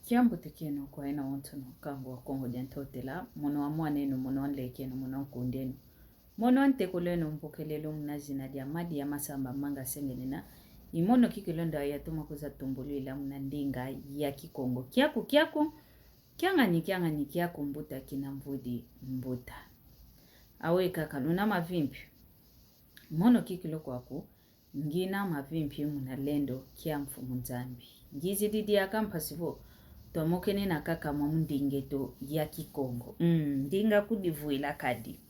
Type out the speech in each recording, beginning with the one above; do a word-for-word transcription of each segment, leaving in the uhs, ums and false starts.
Kiambote kieno kwa yeno wonsono, nkangu wa Kongo dia Ntotela, mono wa mwan'eno, mono wa nlek'eno, mono wa nkund'eno, mono wa ntekul'eno, mpokelele muna zina dia Madi ya Masamba Manga Sengenena. I mono kikilu nda yatoma kwiza tumbulwila muna ndinga ya Kikongo. Kiaku, kiaku, kiangani, kiangani, kiaku mbuta kina mvwidi mbuta. Awe kaka luna mavimpi. Mono kikilu kwaku, ngina mavimpi muna lendo kia Mfumu Nzambi. Ngizidi diaka mpasi vo twamokenena kaka mwa nding'eto ya Kikongo. Mm, ndinga kudivwila kadi.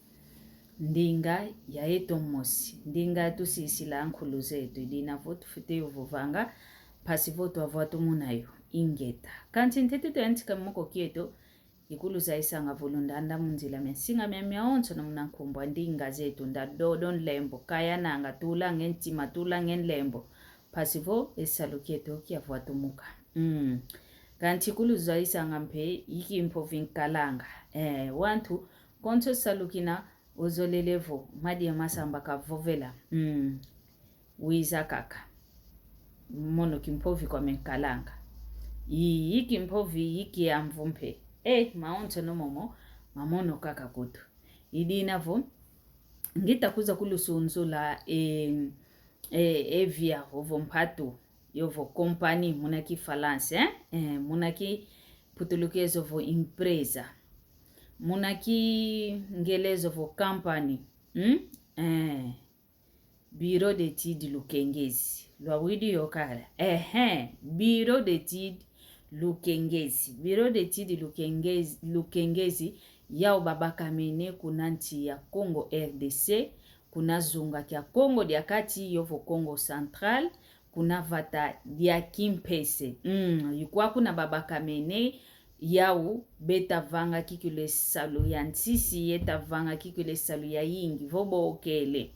Ndinga ya yeto mosi. Ndinga tusisila nkulu zeto. I dina vo tufwete yo vovanga, mpasi vo twavwatumuna yo. Ingeta. Kansi ntete twayantika moko kieto, ikulu zayisanga vo lundanda mu nzila mia nsinga mia miawonsono muna nkumbu a ndinga zeto, nda dodo nlembo, kayananga, tulanga e ntima, tulanga e nlembo, mpasi vo e salu kieto kiavwatumuka. Mm. Kansi ikulu zayisanga mpe i kimpovi nkalanga. Eh, wantu, konso salu kina ozolele vo Madi ya Masamba kavovela. Mm. Wiza kaka. Mono kimpovi kwame nkalanga. I, i kimpovi, i kiamvu mpe. Eh, mawonsono momo, ma mono kaka kutu. I dina vo, ngita kwiza kulusunzula e, e, e via ovo mpatu, yovo compagnie, muna Kifalansa, eh? Eh, muna Kimputulukezo vo empresa. Muna Kingelezo vo company. Hmm? Eh. Bureau d'études Lukengezi. Lwawidi yo kala? Ehe, Bureau d'études Lukengezi. Bureau d'études Lukengezi, Lukengezi, yau babakamene kuna nsi ya Kongo R D C, kuna zunga kia Kongo dia Kati, yovo Kongo Central, kuna vata dia Kimpese. Mm, i kwaku kuna babakamene, yau beta vanga kikilu e salu ya nsisi, yeta vanga kikilu e salu yayingi, vo bokele.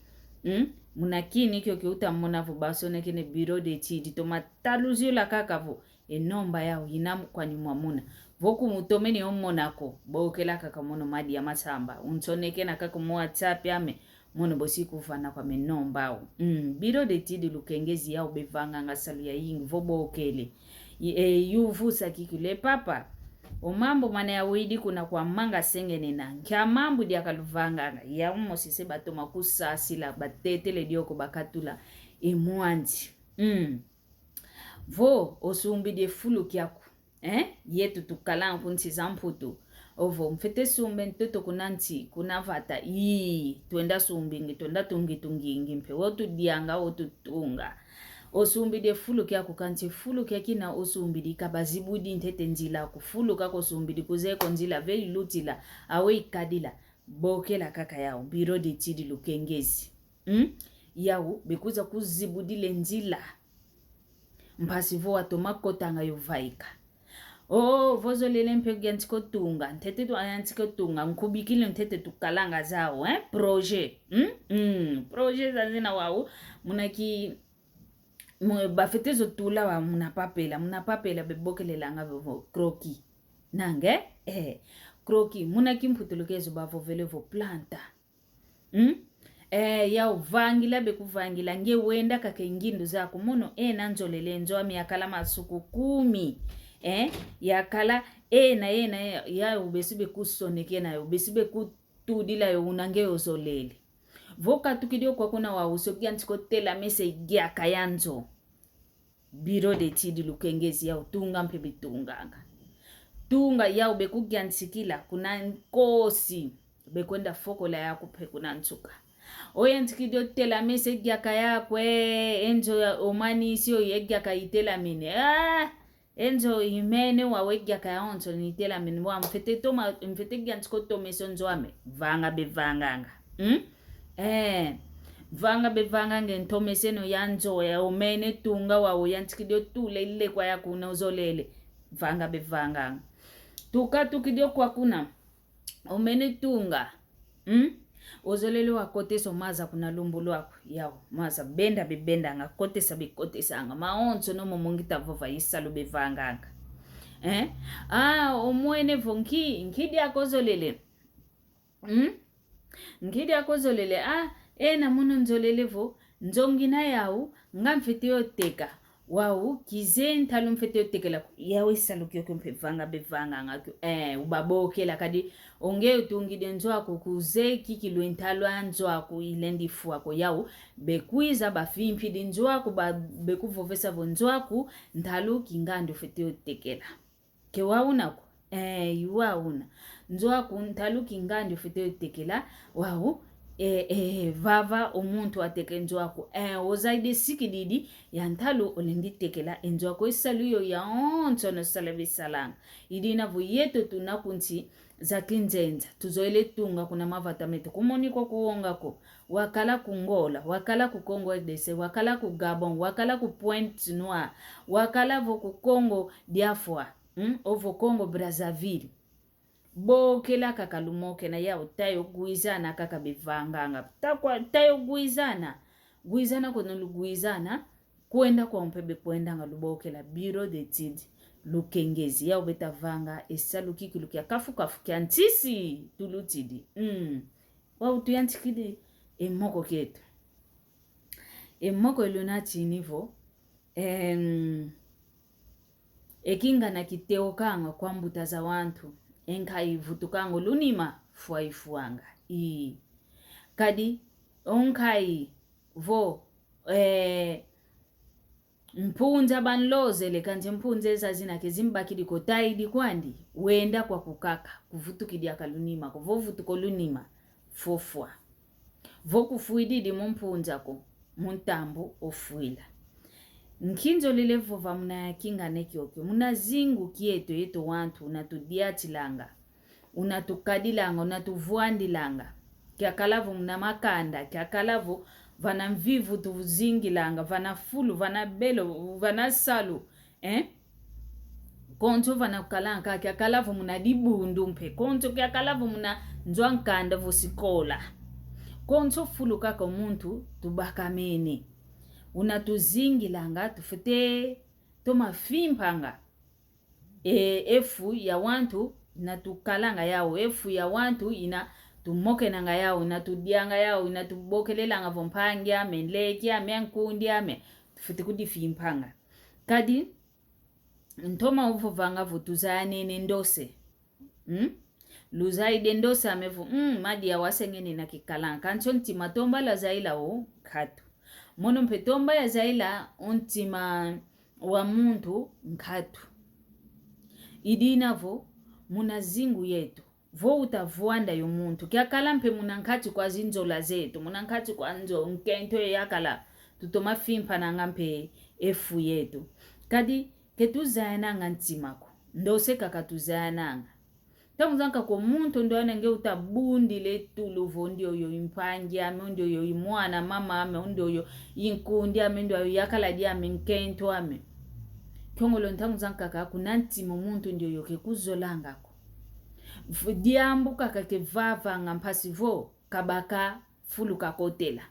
Mm? Muna kini kiokio uta mona vo basonekene Bureau d'études, toma taluzula kaka vo e nomba yau ina kwani mwamuna. Vo kumutomene yo mona ko, bokela kaka mono Madi ya Masamba. Unsonekena kaka mu WhatsApp ame, mono bosi kuvana kwame nomba au. Mm, Bureau d'études Lukengezi yau bevanganga salu yayingi, vo bokele. I, e, yuvusa kikilu e papa. O mambu mana yawidi kuna kwa Manga Sengenena. Nkia mambu diaka luvanganga? Yau mosi se batoma kusasila, batetele dioko bakatula e mwanzi. Mm. Vo osumbidi e fulu kiaku, eh? Yetu tukalanga ku nsi za Mputu. Ovo mfwete sumba e ntoto kuna nsi, kuna vata. Ii, twenda sumbingi, twenda tungi tungingi mpe. Wo tudianga, wo tutunga. Osumbidi e fulu kiaku, kansi e fulu kiakina osumbidi ka bazibudi ntete nzila ko. Fulu kaka osumbidi, kuzeye ko nzila ve ilutila, awe ikadila. Bokela kaka yau, Bureau d'études Lukengezi. Hmm? Yau bekwiza kuzibudila e nzila. Mpasi vo watoma kotanga yo vaika. Oh, vo zolele mpe yantika o tunga, ntete tu yantika o tunga, nkubikilu ntete tukalanga zau, eh? Projet. Hmm? Hmm. Projet zazina wau, muna ki, mu-, bafwete zo tula wau muna papela, muna papela bebokelelanga vo, vo croquis. Nanga e? Eh, croquis, muna Kimputulukezo bavovele vo planta. Hmm? Eh, yau vangila bekuvangila, nge wenda kaka e ngindu zaku, mono ena nzolele, nzo ame yakala masuku kumi. Eh, yakala ena, ena, yau besi bekusonekena yo, besi bekutudila yo, una nge ozolele. Vo katukidi o kwaku kuna wau, se yantika o telamesa e diaka ya nzo. Bureau d'études Lukengezi yau tunga mpe betunganga. Tunga yau bekuyantikila kuna nkosi, bekwenda fokola yaku mpe kuna nsuka. Oyantikidi o telamesa e diaka yaku, eh, e nzo ya omanisi yo, e diaka itelamene. Ah! E nzo imene wau, e diaka yawonso itelamene. Wau mfwete toma, mfwete yantika o tomesa o nzo ame. Vanga bevanganga. Hmm? Eh, vanga bevanganga e ntomeseno ya nzo ya omene tunga wau, yantikidi o tula e lekwa yaku una ozolele. Vanga bevanganga. Tukatukidi o kwaku kuna, omene tunga. Hmm? Ozolele wakotesa o maza kuna lumbu lwaku. Yau, maza benda bebendanga, kotesa bekotesanga. Mawonsono momo ngita vova i salu bevanganga. Eh? Ah, omwene vo nki, nki diaka ozolele? Hmm? Nki diaka ozolele? Ah, ena mono nzolele vo, nzo ngina yau, nga mfwete yo teka. Wau, kizeye ntalu mfwete yo tekela ko. Yau e salu kiokio mpe vanga bevanganga kio. Eh, ubabokela kadi. O nge utungidi e nzo aku, kuzeye kikilu e ntalu a nzo aku ilendi fwa ko. Yau, bekwiza bafimpidi nzo aku, ba, bekuvovesa vo nzo aku, ntalu kingandi ofwete yo tekela. Ke wau una ko? Eh, i wau una. Nzo aku ntalu kingandi ofwete yo tekela, wau, eh, eh, vava o muntu ateka e nzo aku. Eh, ozayidi e sikididi ya ntalu olendi tekela e nzo aku. E salu yoyo yawonsono sala besalanga. I dina vo yeto tuna ku nsi za kinzenza, tuzoele tunga kuna mavata meto. Kumoni ko kuwonga ko. Wakala ku Ngola, wakala ku Congo R D C, wakala ku Gabon, wakala ku Pointe-Noire, wakala vo ku Congo Diaspora, hmm? Ovo Congo Brazzaville. Bokela kaka lumokena yau, ta yo gwizana kaka bevanganga. Ta kwa, ta yo gwizana. Gwizana kono lugwizana, kwenda kwau mpe bekwendanga, lubokela Bureau d'études, lukengezi. Yau beta vanga e salu kikilu kia kafu-kafu kia ntisi tulutidi. Mm. Wau tuyantikidi e moko kieto. E moko e luna tini vo, em, e kingana kiteukanga kwa mbuta za wantu, e nkayi vutukanga o lunima, fwa ifwanga. I. Kadi, o nkayi vo, eh, mpunza banlozele, kansi mpunza eza zina ke zimbakidi ko, tayidi kwandi, wenda kwaku kaka, kuvutukidi diaka lunima ko. Vo vutuka o lunima, fofwa. Vo kufwididi mu mpunza ko, mu ntambu ofwila. Nki nzolele vova muna kingana kiokio? Muna zingu kieto yeto wantu una tudiatilanga, una tukadilanga, una tuvwandilanga. Kiakala vo muna makanda, kiakala vo vana mvivu tuzingilanga, vana fulu, vana belo, vana salu, eh? Konso vana kukalanga, kiakala vo muna dibundu mpe, konso kiakala vo muna nzo a nkanda vo sikola. Konso fulu kaka o muntu tubakamene. Una tuzingilanga, tufwete toma fimpanga. E, e fu ya wantu ina tukalanga yau, e fu ya wantu ina tumokenanga yau, ina tudianga yau, ina tubokelelanga vo mpangi ame, nleke ame, nkundi ame, tufwete kudifimpanga. Kadi, ntoma uvovanga vo tuzayanene ndose. Hmm? Luzayidi e ndose ame vo, hmm, madia wasengene na kikalanga. Kansi o ntima tomba lwazayila o nkatu. Mono mpe tomba yazayila o ntima wa muntu nkatu. I dina vo, muna zingu yeto, vo uta vwanda yo muntu, kiakala mpe muna nkati kwa zinzola zeto, muna nkati kwa nzo, nkento yakala, tutoma fimpananga mpe e fu yeto. Kadi, ke tuzayananga ntima ko. Ndose kaka tuzayananga. Ntangu zankaka o muntu ndioyo una nge uta bundila e tulu vo ndioyo i mpangi ame, ndioyo i mwana mama ame, ndioyo i nkundi ame, ndioyo yakaladi ame, nkento ame. Kiongolo ntangu zankaka kuna ntima o muntu ndioyo ke kuzolanga ko. V-, diambu kaka ke vavanga mpasi vo kabaka fulu kakotela.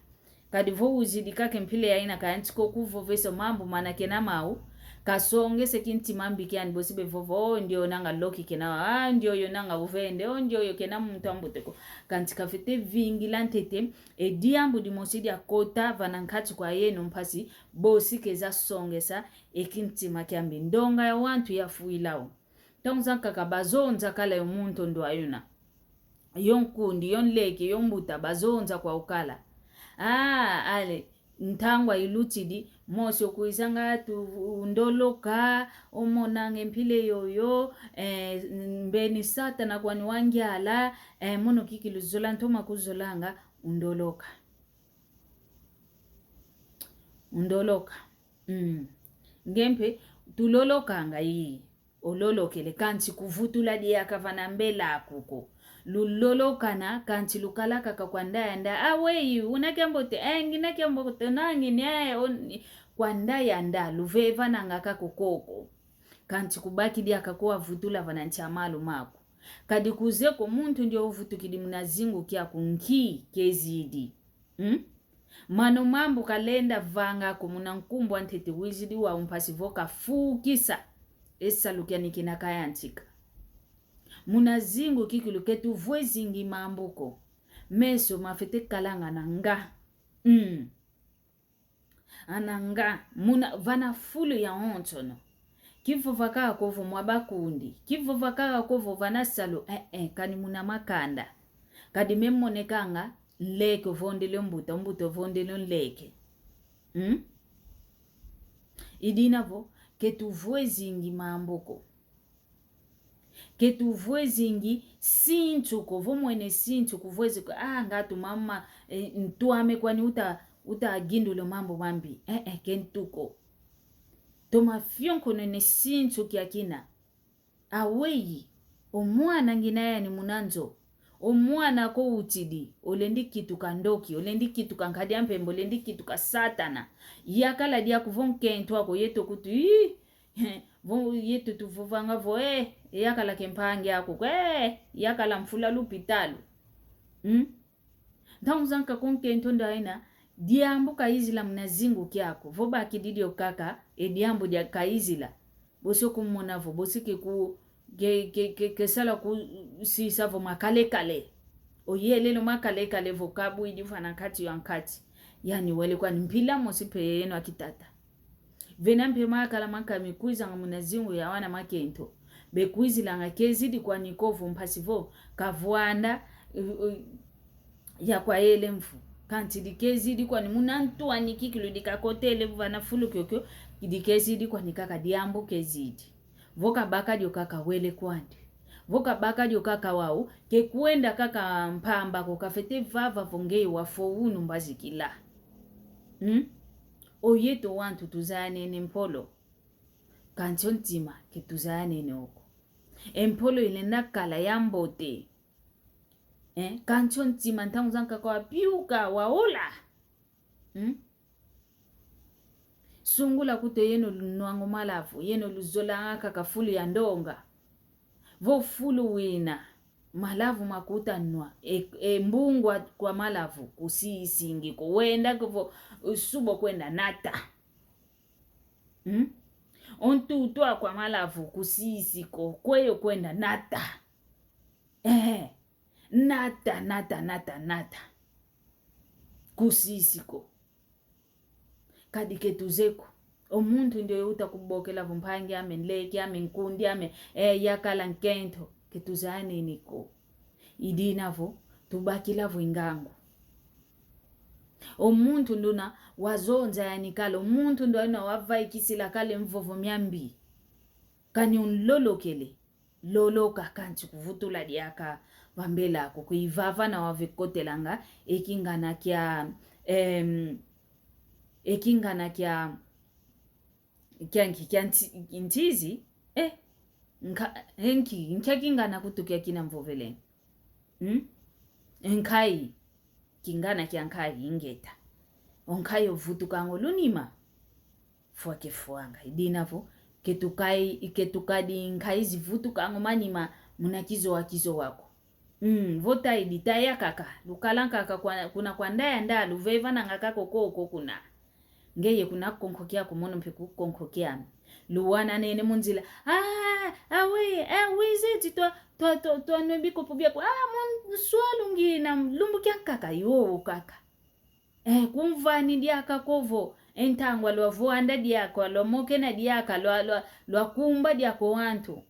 Kadi vo wizidi kaka e mpila yayina, kayantika o kuvovesa mambu mana kena mau, kasongesa e kintima mbi kiandi, bosi bevova, oh, ndioyo nanga loki kena, ah, ndioyo nanga uvende, oh, ndioyo kena muntu a mbote ko. Kansi kafwete vingila ntete e diambu dimosi diakota vana nkati kwa yeno mpasi bosi keza songesa e kintima kiambi. Ndonga ya wantu yafwila o. Ntangu zankaka bazonza kala yo muntu ndioyo una. Yo nkundi, yo nleke, yo mbuta, bazonza kwau kala. Ah, ale, ntangwa ilutidi, mosi okwizanga tu undoloka, omonanga e mpila yoyo, eh, mbeni Satana kwani wangiala, eh, mono kikilu zola ntoma kuzolanga, undoloka. Undoloka. Mm. Nge mpe, tulolokanga yi. Ololokele, kansi kuvutula diaka vana mbela aku ko. Lulolokana, kansi lukala kaka kwa nda ya nda. Ah, weyi, una kiambote, eh, ngina kiambote, na ngini, eh, on-, kwa nda ya nda, luvevananga kaka koko. Kansi kubaki diaka ko wavutula vana nsi a malu maku. Kadi kuzeye ko muntu ndio uvutukidi muna zingu kiaku nki kezidi. Hmm? Mano mambu kalenda vanga ko muna nkumbu a ntete wizidi wau mpasi vo kafukisa e salu kiani kina kayantika. Muna zingu kikilu ke tuvwe zingi mambu ko. Meso mafwete kalanga na nga. Mm. Ana nga, muna, vana fulu yawonsono. Kivova kaka ko vo mwa bakundi. Kivova kaka ko vo vana salu, eh, eh, kani muna makanda. Kadi me monekanga, nleke ovondele mbuta, mbuta ovondele nleke. Hmm? I dina vo, ke tuvwezingi mambu ko. Ke tuvwezingi sintu ko, vo mwene sintu kuvwezi ko, ah, ngatu mama, eh, ntu ame kwani uta, uta gindula mambu mambi. Eh, eh, ke ntu ko. Toma fionkonene sintu kiakina. Aweyi, o mwana ngina yani muna nzo. O mwana ko utidi, olendi kituka ndoki, olendi kituka nkadi a mpembe, olendi kituka Satana. Yakala diaku vo nkento aku yeto kutu, ih, vo yeto tuvovanga vo, eh, yakala ke mpangi aku, eh, yakala mfula lupitalu. Hmm? Ntangu zankaka o nkento nda ina, diambu kayizila muna zingu kiaku. Vo bakidi dio kaka, e diambu dia kayizila. Bosi kumona vo, bosi ke ku, ke, ke, ke, ke sala kusisa vo makalekale. Oyelele o makalekale vo kabwidi vana nkati ya nkati. Yani wele kwani mpila mosi mpe yeno akitata. Vena mpe makala mankaka me kwizanga muna zingu ya wana makento. Bekwizilanga kezidi kwani ko vo mpasi vo kavwanda, uh, uh, ya kwayele mvu. Kansi dikezidi kwani muna ntu ani kikilu dikakotele vana fulu kiokio, dikezidi kwani kaka diambu kezidi. Vo kabaka dio kaka wele kwandi. Vo kabaka dio kaka wau, ke kwenda kaka mpamba ko, kafwete vava vo ngeye wafwa unu mbazikila. Hmm? O yeto wantu tuzayanene mpolo. Kansi o ntima ke tuzayanene yo ko. E mpolo ilenda kala ya mbote. Eh? Kansi o ntima ntangu zankaka wapiuka, waola. Hmm? Sungula kutu yeno lunwanga o malavu, yeno luzolanga kaka fulu ya ndonga. Vo fulu wina, malavu makuta nwa, e, e mbungu a kwa malavu kusisingi ko, wenda ko vo, suba kwenda nata. Hmm? O ntutu a kwa malavu kusisi ko, kweyo kwenda nata. Eh, nata, nata, nata, nata. Kusisi ko. Kadi ke tuzeye ko. O muntu ndio uta kubokela vo mpangi ame, nleke ame, nkundi ame, eh, yakala nkento. Ke tuzayanene ko. I dina vo, tubakila vo e ngangu. O muntu nduna wazonza yani kala, o muntu nduna wavaikisila kala e mvovo miambi. Kani unlolokele, loloka kansi kuvutula diaka va mbela aku, ku ivava na wave kotelanga, e kingana kia, em, e kingana kia, kia nki, kia nti-, ntizi, eh, nka-, e nki, nkia kingana kutu kiakina mvovele. Hmm? E nkayi, kingana kia nkayi, ingeta. O nkayi ovutukanga o lunima. Fwa ke fwanga. I dina vo, ke tukai, ke tukadi nkayi zivutukanga o manima muna kizowa kizowa ko. Mm, vo taidi, taya kaka. Lukala nkaka kwa, kuna kwa nda ya nda, luvevananga kaka koko kuna. Ngeye kuna konko kiaku, mono mpe ku konko kiame. Luwananene mu nzila. Ah, ah oui, eh oui, zeti twa, twa, twa, twanwe bikopo biaku. Ah, mon swalu ngina, lumbu kiankaka, yo kaka. Eh, kumvani diaka ko vo, e ntangwa lwavwanda diaka, lwamokena diaka, lwa, lwa, lwakumba diaka o wantu.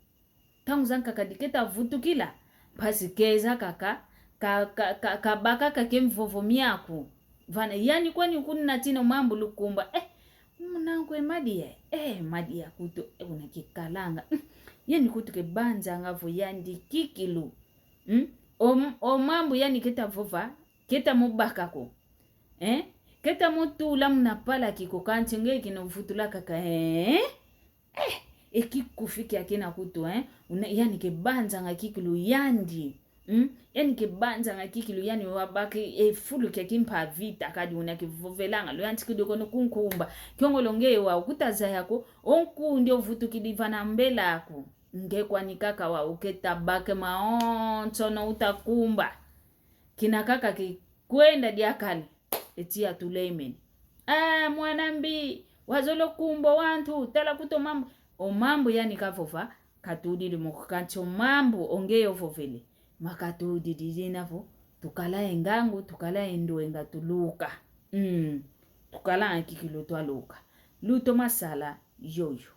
Ntangu zankaka diketa vutukila, mpasi keza kaka, ka, ka, ka, kabaka kaka e mvovo miaku. Vana, yani kwani ukunatina o mambu lukumba. Eh, muna nkwe madia, eh, madia kutu, eh, una kikalanga. Mm, yani kutu ke banzanga vo yandi kikilu. Mm? O, o mambu yani keta vova, keta mo baka ko. Eh? Keta mo tula muna palaki ko, kansi nge kina vutula kaka, eh? Eh, e kikufi kiakina kutu, eh? Una, yani ke banzanga kikilu yandi. Hmm? Yani ke banzanga kikilu yani wabaka e fulu kia kimpa vita, kadi una ke vovelanga, luyantikidi kono ku nkumba. Kiongolo ngeye wau kuta zaya ko, o nkundi ovutukidi vana mbela aku. Nge kwani kaka wau keta baka e mawonsono uta kumba. Kina kaka ke kwenda diaka ale, e tiya tuleimene. Ah, mwana mbi, wazolo kumba o wantu, tala kutu o mambu. O mambu yani kavova, katudidi mo ko, kansi o mambu o ngeye ovovele, makatudidi. I dina vo, tukala ye ngangu, tukala ye ndwenga, tuluka. Mm. Tukala nki ki lutwa loka? Lutoma sala yoyo.